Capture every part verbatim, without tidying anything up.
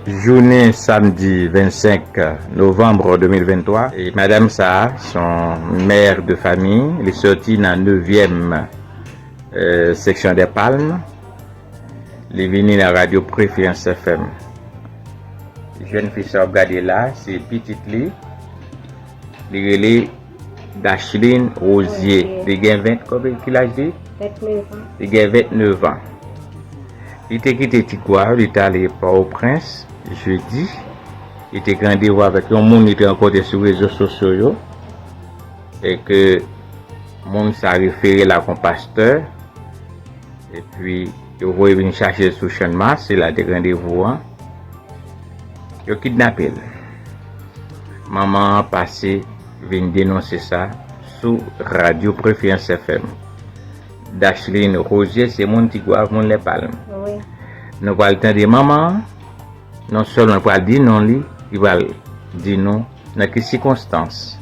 Jounen samdi vennsenk novanm de mil venntwa, e madanm sa a, se yon mè de fanmi, li sòti nan nevyèm euh, seksyon dè Palm, li vini nan radyo Preference F M. Jèn fi sa w ap gade la, se pitit li, li rele Dacheline Rosier. Rosier. Li gen ven, konbyen, ki laj li? Vennnev an. Li gen vennnev an. Li te kite Tigwav, li t ale Pòtoprens, jedi. Li te gen randevou avèk yon moun li te rankontre sou rezo sosyo yo. E ke moun sa refere l ak yon pastè. Epi, yo voye vin chache l sou Channmas, se la te gen randevou an. Yo kidnape l. Manman an pase vin denonse sa sou radyo Preference F M. Dacheline Rosier se moun Tigwav, moun Lèpalm. Wi. Nou pral tande manman an. Non sèlman pral di non li, li pral di nou nan ki sikonstans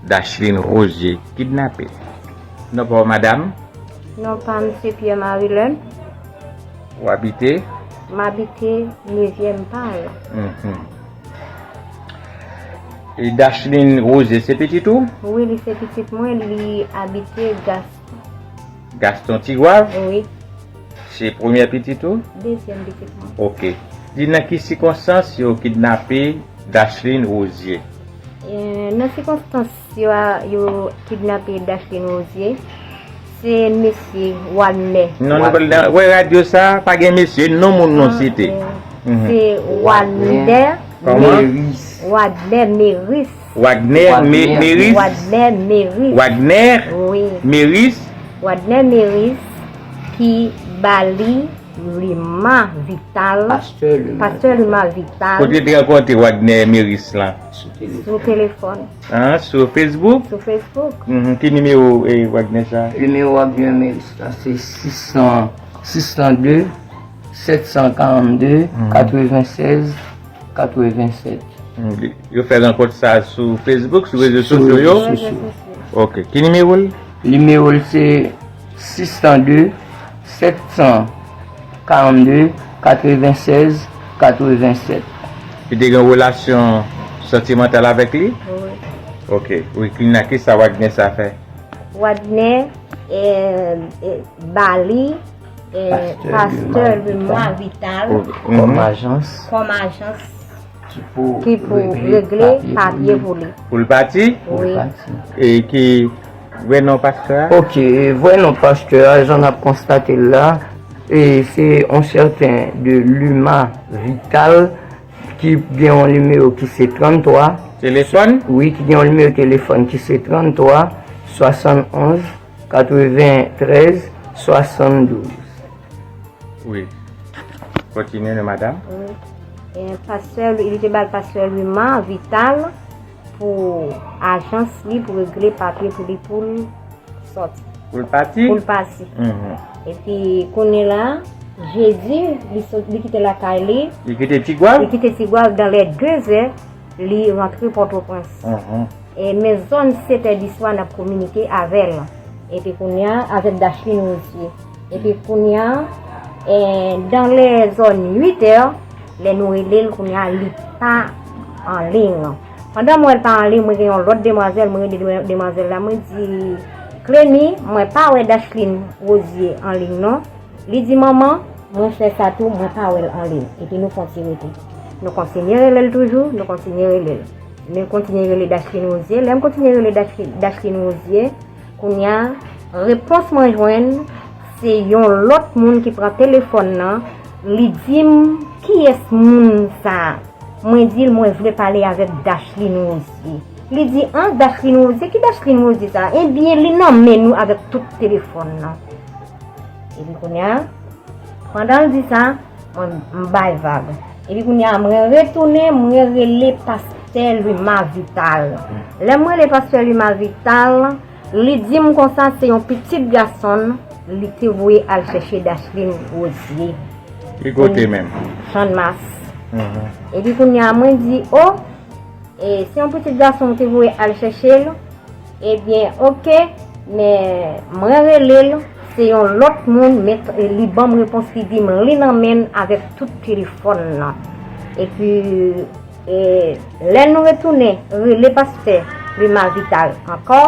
Dacheline Rosier kidnape. Non pa w, madanm? Non pa m, se Pierre Marie Leun. Ou abite? M abite nevyèm Pal. Mhm. E Dacheline Rosier se pitit ou? Wi, li se pitit mwen, li abite Gas- Gaston Tigwav? Wi. Se premyè pitit ou? Dezyèm pitit mwen. Ok. Di nan ki sikonstans yo kidnape Dacheline Rosier? Eh, nan sikonstans yo, yo kidnape Dacheline Rosier, se mesye Wadner. Non, nou pral nan, wè radyo sa, pa gen mesye, non moun nou site. Ah, eh, mhm. Se Wadner. Kòman? Meris. Wadner Meris. Wagner Me- Meris. Wadner Meris. Wagner Wi. Meris. Wadner Meris ki ba li Luma Vital. Pastè Luma Pastè Luma Vital. Kote te rankontre Wagner Meris lan? Sou telefòn. Sou telefòn. Ah, sou Facebook? Sou Facebook. Mhm. Ki nimewo, eh, Wagner sa? Nimewo Wagner Meris la se sis san, sis san de, sèt san karannde, katrevennsèz, katrevennsèt. Yo fè rankont sa sou Facebook, sou rezo sosyo yo? Sou rezo sosyo. Ok. Ki nimewo l? Nimewo l se sis san de, sèt san karannde, katrevennsèz, katrevennsèt. Li te gen relasyon santimantal avèk li? Wi. Ok. Wi, ki nan ki sa Wagner sa fè? Wagner, eh, eh, ba li, eh, Pastè Luma Vital. Kòm ajans. Kòm ajans. Ki pou regle papye pou li. Pou l pati? Wi. E ki vrè non pastè a? Ok, vrè non pastè a, jan n ap konstate l la, e se yon sèten de Luma Vital ki gen yon nimewo ki se tranntwa. Telefòn? Wi, ki gen yon nimewo telefòn ki se tranntwa, swasannonz, katreventrèz, swasanndouz. Wi. Kontinye non, madanm. Wi. E, pastè, li te ba l pastè Luma Vital pou ajans li, pou regle papye pou li, pou l sòti. Pou l pati? Pou l pati. Mhm. Epi, kounye la, jedi, li sot, li kite lakay li. Li kite Tigwav? Li kite Tigwav dans les deux heures, li rantre Pòtoprens. Mhm. E, men zòn sèt è di swa, n ap kominike avè l. Epi kounye a, avèk Dacheline Rosier. Epi kounye a, e, dans les zòn uit è, lè nou rele l, kounye a, li pa an liy. Pandan mwen wè l pa an liy, mwen gen yon lòt demwazèl, mwen rele demwazèl la, mwen di, Clemy, mwen pa wè Dacheline Rosier an liy non. Li di, manman, mwen fè sa tou, mwen pa wè l an liy. Epi nou kontinye rete. Nou kontinye rele l toujou, nou kontinye rele l. Men kontinye rele Dacheline Rosier. Lè m kontinye rele Dacheline, Dacheline Rosier, kounye a, repons mwen jwenn, se yon lòt moun ki pran telefòn nan, li di m, kiyès moun sa a? Mwen di l, mwen vle pale avèk Dacheline Rosier. Li di, an, Dacheline Rosier? Ki Dacheline Rosier sa a? Ebyen, li nan men nou avèk tout telefòn nan. Epi kounye a, pandan l di sa, mwen, m bay vag. Epi kounye a, mwen retounen, mwen rele pastè Luma Vital. Lè mwen rele pastè Luma Vital, li di m konsa se yon pitit gason l li te voye al chèche Dacheline Rosier. Ki kote menm? Channmas. Mhm. Epi kounye a, mwen di, o, e, se yon pitit gason w te voye al chèche l. Ebyen, oke, men mwen rele l, se yon lòt moun, men t-, li ban m repons, li di m li nan men l avèk tout telefòn nan. Epi, e, lè nou retounen rele pastè Lima Vital ankò,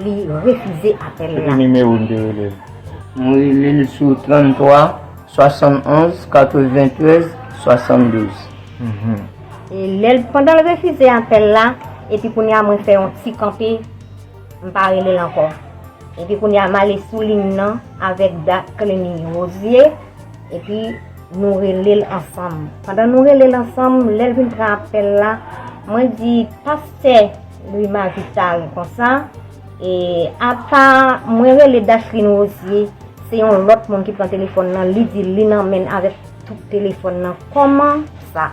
li refize apèl la. Epi nimewo m te rele l? Mwen rele l sou tranntwa swasannonz katreventrèz swasanndouz. Mhm. E lè l, pandan l refize apèl la, epi kounye a mwen fè yon ti kanpe, m pa rele l ankò. Epi kounye a m ale sou liy nan avèk Dakleni Rosie, epi nou rele l ansanm. Pandan nou rele l ansanm, lè l vin pran apèl la, mwen di pastè Lima Vital konsa, e apa mwen rele Daslin Rosie, se yon lòt moun ki pran telefòn nan, li di li nan men avèk tout telefòn nan. Kòman sa?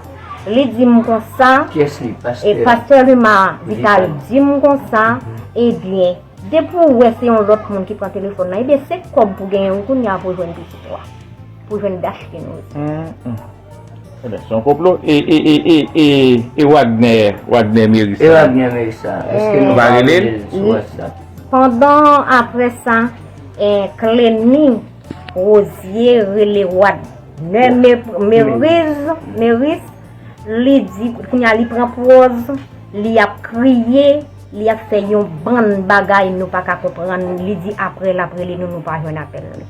Li di m konsa, kiyès li? E pastè Lima Vital di m konsa, mhm, ebyen, depi w wè se yon lòt moun ki pran telefòn nan, ebyen, se kòb pou genyen wi kounye a pou jwenn pitit ou a, pou jwenn Daslin Rosie. Hmm, hmm. Ebyen, se yon konplo. E, e, e, e, e, e Wagner, Wagner Mérissa? E Wagner Mérissa, èske nou pa rele l sou WhatsApp? Pandan apre sa, e, Cleny Rosie rele Wagner Mé-, Mériz, Méris, li di, kounye a li pran pòz, li ap kriye, li ap fè yon bann bagay nou pa ka konprann. Li di apre l ap rele nou, nou pa jwenn apèl li.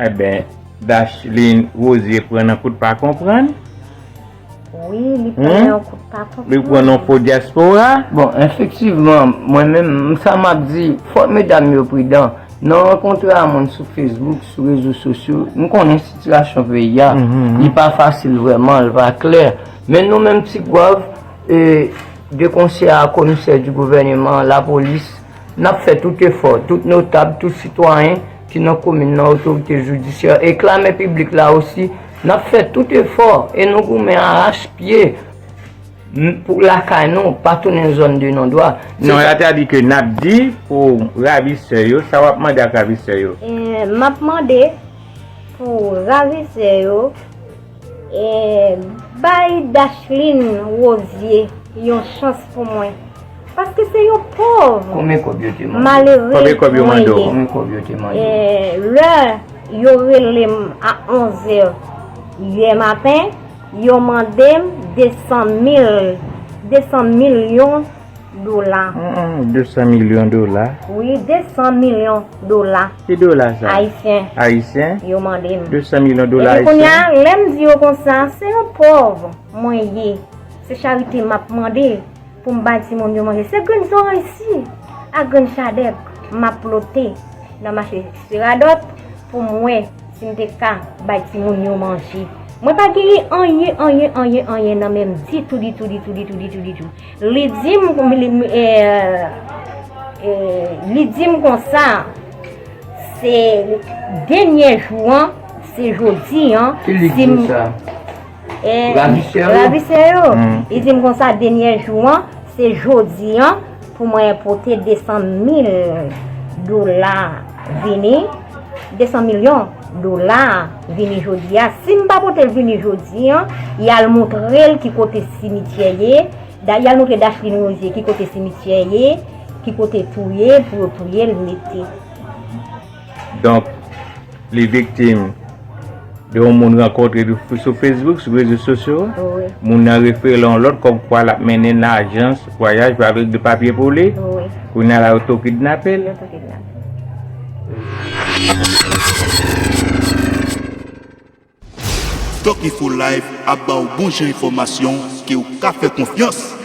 Ebyen, Daslin Rosie pran nan kout pa konprann. Wi, li pran nan kout pa konprann. Li pran nan fo dyaspora. Bon, efektivman, mwen menm, sa m ap di, fòk medam yo pridan. Nan rankontre a moun sou Facebook, sou rezo sosyo, nou konnen sitiyasyon peyi a, mhm, li pa fasil vrèman, li pa klè. Men nou menm Ti Gwav, e, de konsè a komisè di gouvèneman, lapolis, n ap fè tout efò, tout notab, tout sitwayen ki nan komin nan, otorite jidisyè, e klamè piblik la osi, n ap fè tout efò e nou goumen arachpye pou lakay nou pa tounen zòn de non dwa. Non, la ta di ke n ap di pou ravisè yo, sa w ap mande ak ravisè yo? E, m ap mande pou ravisè yo, e, bay Daslin Rosie yon chans pou mwen. Paske se yon pòv, malere mwen ye. Konbyen kòb yo mande w? Konbyen kòb yo te mande w? E, lè yo rele m a onzè yè maten, yo mande m de san mil, de san milyon dola. Hmm, de san milyon dola? Wi, de san milyon dola. Ki dola sa? Ayisyen. Ayisyen? Yo mande m. De san milyon dola ayisyen? Epi kounye a, lè m di yo konsa, se yon pòv mwen ye. Se charite m ap mande pou m bay timoun yo manje. Se grenn zorèy si ak grenn chadèk m ap plote nan mache Seradòt pou m wè si m te ka bay timoun yo manje. Mwen pa genyen anyen, anyen, anyen, anyen nan men m ditou, ditou, ditou, ditou, ditou, ditou. Li di m, li, e, e, li di m konsa, se dènye jou an, se jodi an. Ki li di sa? E, ravisè yo. Ravisè yo. Hmm. Li di m konsa, dènye jou an, se jodi an, pou mwen pote de san mil dola vini, de san milyon dola vini jodi a. Si m pa pote l vini jodi an, y al montre l ki kote simityè ye, Da-, y al montre Daslin Rosie ki kote simityè ye, ki kote tou ye, pou yo touye l, mete. Donk, li viktim de yon moun rankontre sou, sou Facebook, sou rezo sosyo. Wi. Moun nan refere l yon lòt, kòmkwa l ap mennen l nan ajans vwayaj avèk de papye pou li. Wi. Kounye a la, yo tou kidnape l. Yo tou kidnape l. Doc Info Live ap ba w bon jan enfòmasyon ke w ka fè konfyans.